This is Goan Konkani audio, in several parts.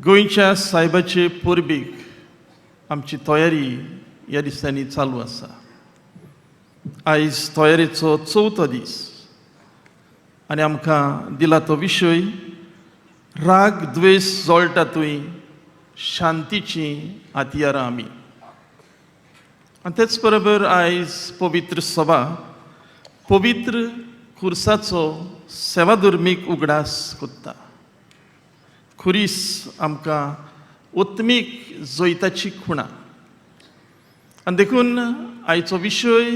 गोंयच्या सायबाचे परबेक आमची तयारी ह्या दिसांनी चालू आसा. आयज तयारेचो चवथो दीस आनी आमकां दिला तो विशय, राग द्वेश जळटा थंय शांतीची हत्यारां आमी. आनी तेच बरोबर आयज पवित्र सभा पवित्र खुर्साचो सेवाधर्मीक उगडास कोत्ता. खुरीस आमकां उत्मीक जैताची खुणा आनी देखून आयचो विशय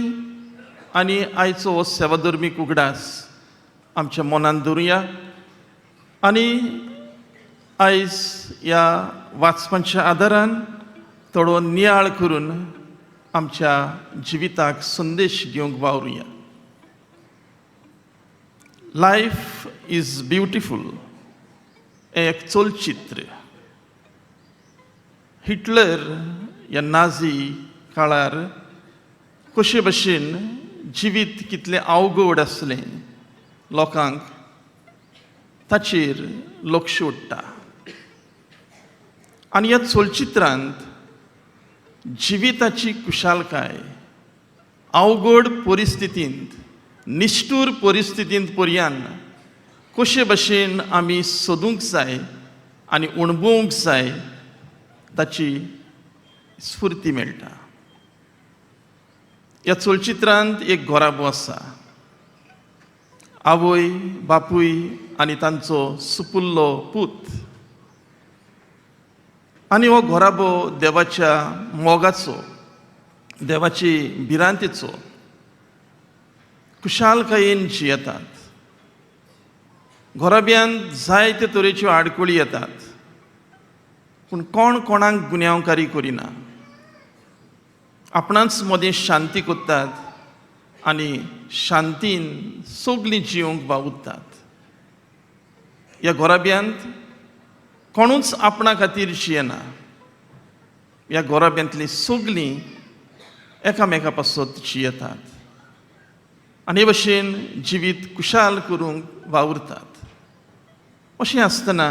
आनी आयचो हो सेवाधर्मीक उगडास आमच्या मनांत दवरुया आनी आयज ह्या वाचपाच्या आदारान थोडो नियाळ करून आमच्या जिविताक संदेश घेवंक वावरुया. लायफ is beautiful हें एक चलचित्र हिटलर ह्या नाझी काळार कशे भशेन जिवीत कितलें अवघड आसलें लोकांक, ताचेर लक्ष ओडटा. आनी ह्या चलचित्रांत जिविताची कुशालकाय अवघड परिस्थितींत, निश्ठूर परिस्थितींत पर्यान कशे भशेन आमी सोदूंक जाय आनी अणभवूंक जाय, ताची स्फुर्ती मेळटा. ह्या चलचित्रांत एक घराबो आसा, आवय, बापूय आनी तांचो सुपुल्लो पूत. आनी हो घराबो देवाच्या मोगाचो, देवाची भिरांतेचो, खुशालकायेन जियेतात. घराब्यांत जायते तरेच्यो आडखळी येतात, पूण कोण कोणाक गुन्यांवकारी करिना. आपणाच मदीं शांती करतात आनी शांतीन सगलीं जिवंक वावुरतात. ह्या घराब्यांत कोणूच आपणा खातीर जियेना. ह्या घराब्यांतलीं सगलीं एकामेका पासत जियेतात आनी हे भशेन जिवीत खुशाल करूंक वावुरतात. अशें आसतना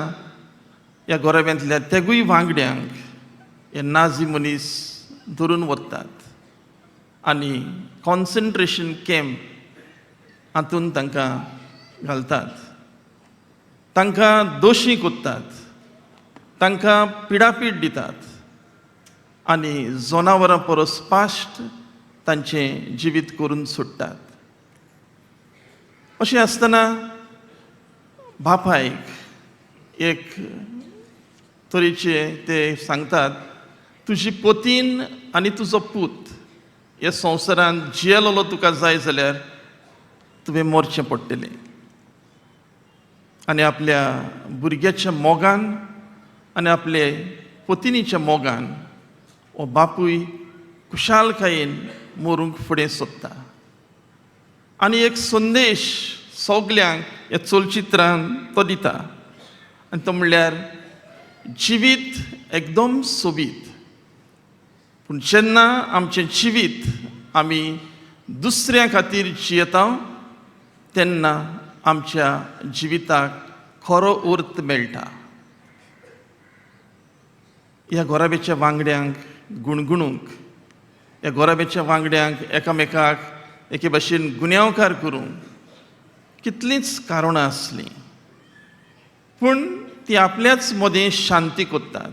ह्या घराब्यांतल्या तेगूय वांगड्यांक हे नाझी मनीस धरून वतात आनी कॉन्सन्ट्रेशन कॅम्प हातून तांकां घालतात. तांकां दोशी कोत्तात, तांकां पिडापीड दितात आनी जनावरां परस पाश्ट तांचें जिवीत करून सोडटात. अशें आसतना बापायक एक तरेचे ते सांगतात, तुजी पतीन आनी तुजो पूत ह्या संवसारांत जियेलोलो तुका जाय जाल्यार तुवें मरचें पडटलें. आनी आपल्या भुरग्याच्या मोगान आनी आपले पतिनीच्या मोगान हो बापूय खुशालकायेन मरूंक फुडें सोदता आनी एक संदेश सगल्यांक ह्या चलचित्रान तो दिता. आनी तो म्हणल्यार, जिवीत एकदम सोबीत, पूण जेन्ना आमचें जिवीत आमी दुसऱ्या खातीर जियेता, तेन्ना आमच्या जिविताक खरो अर्थ मेळटा. ह्या घराब्याच्या वांगड्यांक गुणगुणूंक, ह्या घराब्याच्या वांगड्यांक एकामेकाक एके भशेन गुन्यांवकार करूंक कितलींच कारणां आसलीं, पूण ती आपल्याच मदें शांती कोत्तात.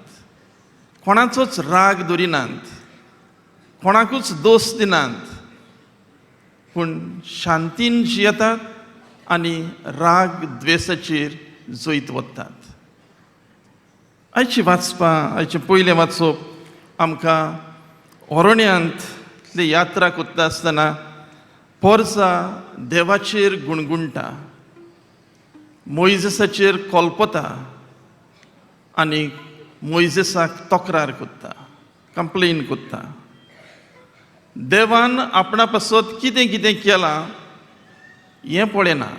कोणाचोच राग दवरिनात, कोणाकूच दोश दिनात, पूण शांतीन जियेतात आनी राग द्वेसाचेर जैत वतात. आयची वाचपां, आयचें पयलें वाचप आमकां अरण्यांतली यात्रा करता आसतना पोरसा देवाचेर गुणगुणटा, मोयजेसाचेर कोलपता आनी मोयजेसाक तक्रार करता, कंप्लेन करता. देवान आपणा पासत कितें कितें केलां हें पळयना,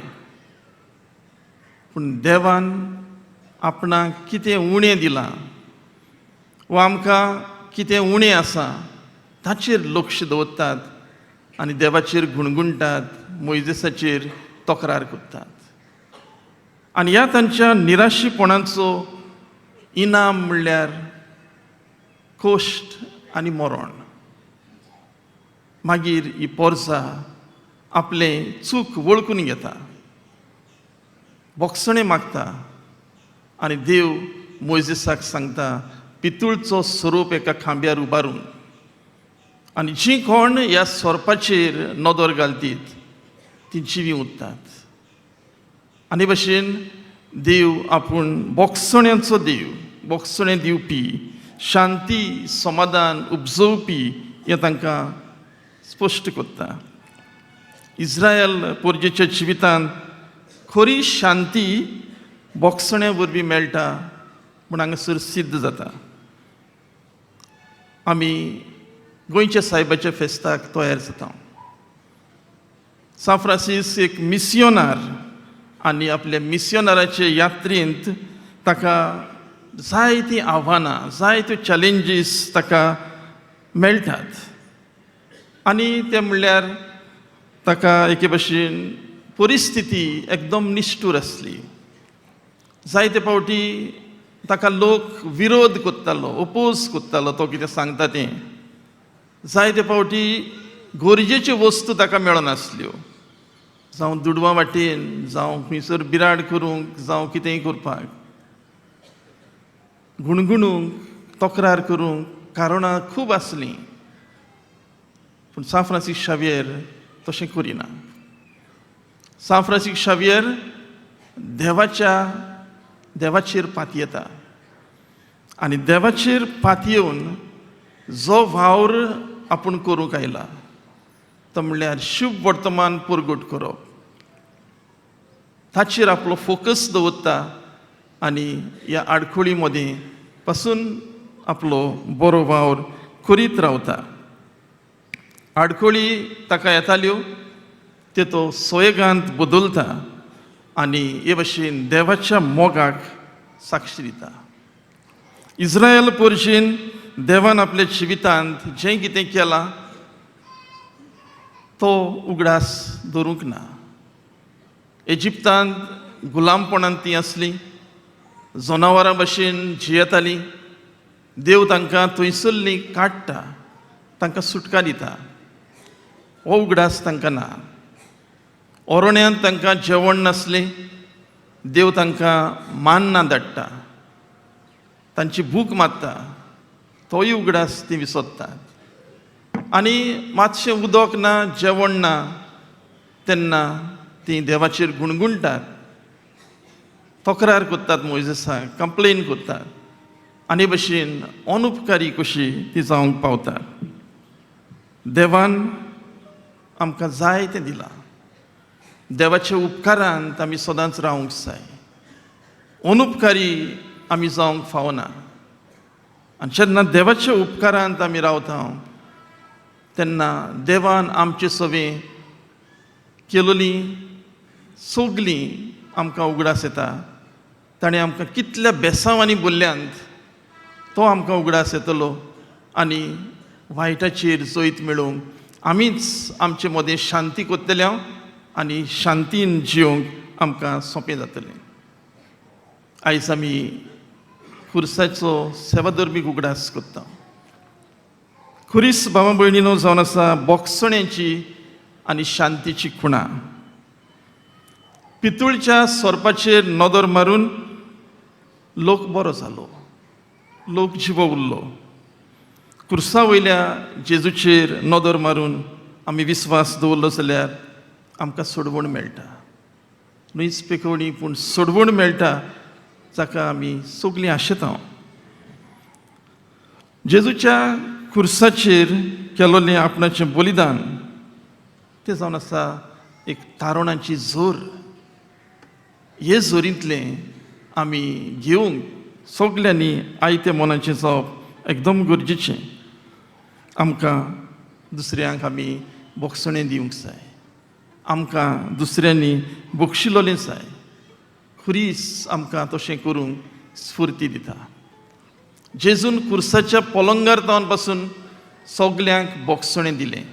पूण देवान आपणाक कितें उणें दिलां वा आमकां कितें उणें आसा, ताचेर लक्ष दवरतात आनी देवाचेर गुणगुणटात, मोयजेसाचेर तक्रार करतात. आनी ह्या तांच्या निराशीपणाचो इनाम म्हणल्यार कोश्ट आनी मरण. मागीर ही पोरसा आपलें चूक वळखून घेता, बोगसणें मागता आनी देव मोयजेसाक सांगता पितूळचो सोरोप एका खांब्यार उबारून आनी जीं कोण ह्या सोरपाचेर नदर घालतीत तीं जिवीं उरतात. आनी भशेन देव आपूण बोगसण्याचो देव, बोगसणें दिवपी, शांती समाधान उपजोवपी हें तांकां स्पश्ट करता. इस्रायल पोरजेच्या जिवितांत खरी शांती बोगसण्या वरवीं मेळटा म्हूण हांगासर सिद्ध जाता. आमी गोंयच्या सायबाच्या फेस्ताक तयार जाता. सांत फ्रांसीस एक मिसियोनार आनी आपल्या मिसियोनाराचे यात्रेंत ताका जायतीं आव्हानां, जायत्यो चॅलेंजीस ताका मेळटात आनी तें म्हणल्यार ताका एके भशेन परिस्थिती एकदम निश्ठूर आसली. जायते फावटी ताका लोक विरोध करतालो, ओपोज करतालो तो कितें सांगता तें. जायते फावटी गरजेच्यो वस्तू ताका मेळनासल्यो, जावं दुडवां वाटेन, जावं खंयसर बिराड करूंक, जावं कितेंय करपाक, गुणगुणूंक, तक्रार करूंक कारणां खूब आसलीं. पूण सांत फ्रांसीस शावियर तशें करिना. सांत फ्रांसीस शावियर देवाच्या देवाचेर पातयेता आनी देवाचेर पातयेवन जो वावर आपूण करूंक आयला तो म्हणल्यार शुभ वर्तमान परगट करप, ताचेर आपलो फोकस दवरता आनी ह्या आडखळी मदीं पासून आपलो बरो वावर करीत रावता. आडखळी ताका येताल्यो त्यो तो सोयगांत बदलता आनी हे भशेन देवाच्या मोगाक साक्षी दिता. इस्रायल पोरशेन देवान आपल्या जिवितांत जें कितें केलां तो उगडास दवरूंक ना. इजिप्तांत गुलामपणांत ती आसली, जनावरां भशेन जियेतालीं. देव तांकां थंयसरलीं काडटा, तांकां सुटका दिता, हो उगडास तांकां ना. ओरण्यांत तांकां जेवण नासलें, देव तांकां मान्ना धाडटा, तांची भूक मारता, तोय उगडास ती विसरतात. आनी मातशें उदक ना, जेवण ना तेन्ना तीं देवाचेर गुणगुणटात, तक्रार करतात, मोयजेसाक कंप्लेन करतात आनी भशेन अनुपकारी कशी ती जावंक पावतात. देवान आमकां जाय तें दिलां. देवाच्या उपकारांत आमी सदांच रावंक जाय. अनुपकारी आमी जावंक फावना. आनी जेन्ना देवाच्या उपकारांत आमी रावता तेन्ना देवान आमचे सवें केलोली सगलीं आमकां उगडास येता. ताणें आमकां कितल्या बेसांवांनी बोल्ल्यांत तो आमकां उगडास येतलो आनी वायटाचेर जैत मेळोवंक आमीच आमचे मदें शांती करतले आनी शांतीन जियोंक आमकां सोंपें जातलें. आयज आमी खुर्साचो सेवाधर्मीक उगडास करता. खुरीस भावा भयणीनो जावन आसा बोगसण्याची आनी शांतीची खुणा. पितूळच्या सोरपाचेर नदर मारून लोक बरो जालो, लोक जिवो उरलो. खुर्सा वयल्या जेजूचेर नदर मारून आमी विस्वास दवरलो जाल्यार आमकां सोडवण मेळटा. न्हयच पेकोवणी पूण सोडवण मेळटा, जाका आमी सगलीं आशेता. जेजूच्या खुर्साचेर केलोलें आपणाचें बलिदान तें जावन आसा एक तारुणाची जोर. हे जोरींतलें आमी घेवंक सगल्यांनी आयतें मनाचें जावप एकदम गरजेचें. आमकां दुसऱ्यांक आमी बोगसणें दिवंक जाय, आमकां दुसऱ्यांनी बक्षिलोलें जाय. खुरीस आमकां तशें करूंक स्फुर्ती दिता. जेजून खुर्साच्या पलंगार जावन पासून सगल्यांक बोगसणें दिलें.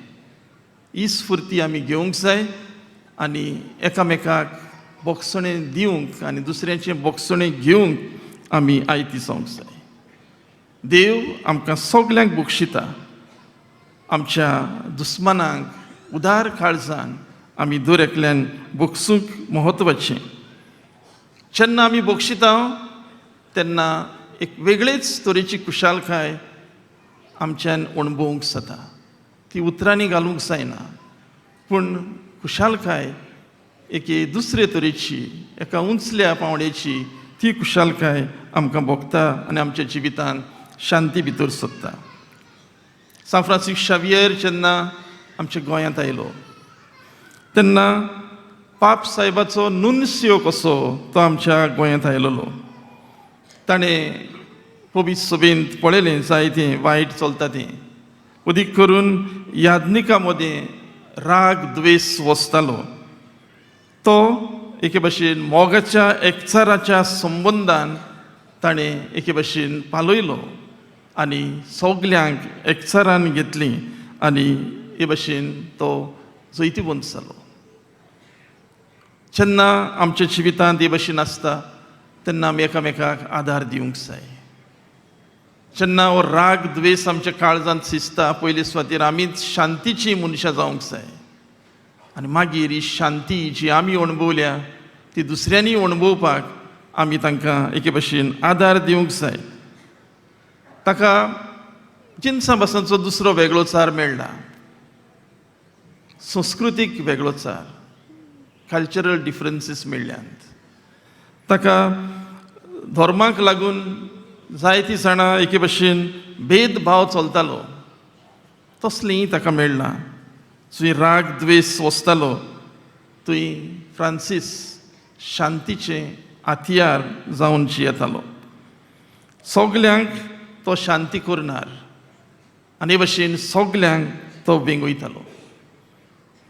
ही स्फुर्ती आमी घेवंक जाय आनी एकामेकाक बोगसणें दिवंक आनी दुसऱ्यांचें बोगसणें घेवंक आमी आयती जावंक जाय. देव आमकां सगल्यांक बक्षिता. आमच्या दुस्मानांक उदार काळजान आमी दर एकल्यान बक्षूंक म्हत्वाचें. जेन्ना आमी बक्षिता तेन्ना एक वेगळेच तरेची खुशालकाय आमच्यान अणभवूंक जाता. ती उतरांनी घालूंक जायना, पूण खुशालकाय एके दुसरे तरेची, एका उंचल्या पावंड्याची ती खुशालकाय आमकां भोगता आनी आमच्या जिवितांत शांती भितर सोदता. सांत फ्रांसीस शावियर जेन्ना आमच्या गोंयांत आयलो तेन्ना पाप साहेबाचो नुनसियो कसो तो आमच्या गोंयांत आयलेलो. ताणें पवित्र सभेंत पळयलें जायतें वायट चलता तें. अदीक करून याज्ञिकां मदें राग द्वेस वसतालो. तो एके भशेन मोगाच्या एकचाराच्या संबंदान ताणें एके भशेन पालयलो आनी सगल्यांक एकचारान घेतलीं आनी हे भशेन तो जैतिवंत जालो. जेन्ना आमच्या जिवितांत हे भशेन आसता तेन्ना आमी एकामेकाक आदार दिवंक जाय. जेन्ना हो राग द्वेस आमच्या काळजांत शिजता, पयले सुवातेर आमीच शांतीची मनशां जावंक जाय आनी मागीर ही शांती जी आमी अणभवल्या ती दुसऱ्यांनी अणभवपाक आमी तांकां एके भशेन आदार दिवंक जाय. ताका जिनसां भासांचो दुसरो वेगळोचार मेळ्ळा, संस्कृतीक वेगळोचार, कल्चरल डिफरन्सीस मेळ्ळ्यात ताका. धर्माक लागून जायतीं जाणां एके भशेन भेदभाव चलतालो, तसलीं ताका मेळ्ळां. जंय राग द्वेस वसतालो थंय फ्रांसीस शांतीचें हत्यार जावन जियेतालो. सगल्यांक तो शांती करणार आनी हे भशेन सगल्यांक तो वेंगयतालो.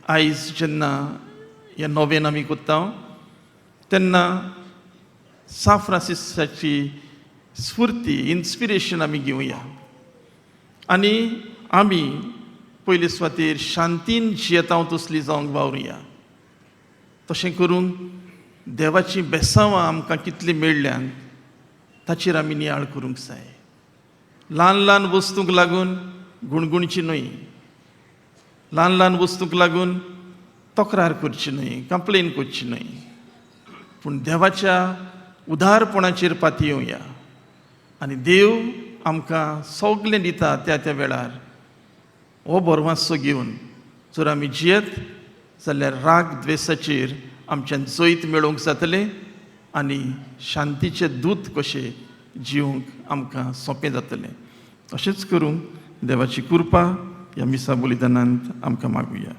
आयज जेन्ना हें नोवेन आमी करता तेन्ना सांत फ्रांसिसाची स्फुर्ती, इन्स्पिरेशन आमी घेवया आनी आमी पयले सुवातेर शांतीन जियेता तसली जावंक वावरुया. तशें करून देवाचीं बेसांवां आमकां कितलीं मेळ्ळ्यात ताचेर आमी नियाळ करूंक जाय. ल्हान ल्हान वस्तूंक लागून गुणगुणची न्हय, ल्हान ल्हान वस्तूंक लागून तक्रार करची न्हय, कंप्लेन करची न्हय, पूण देवाच्या उदारपणाचेर पातयेवया आनी देव आमकां सगलें दिता त्या त्या वेळार हो भरवासो घेवन जर आमी जियेत जाल्यार राग द्वेसाचेर आमच्यान जैत मेळोवंक जातलें आनी शांतीचे दूत कशे जिवंक आमकां सोंपें जातलें. अशेंच करूंक देवाची कृपा ह्या मिसा बलिदानांत आमकां मागुया.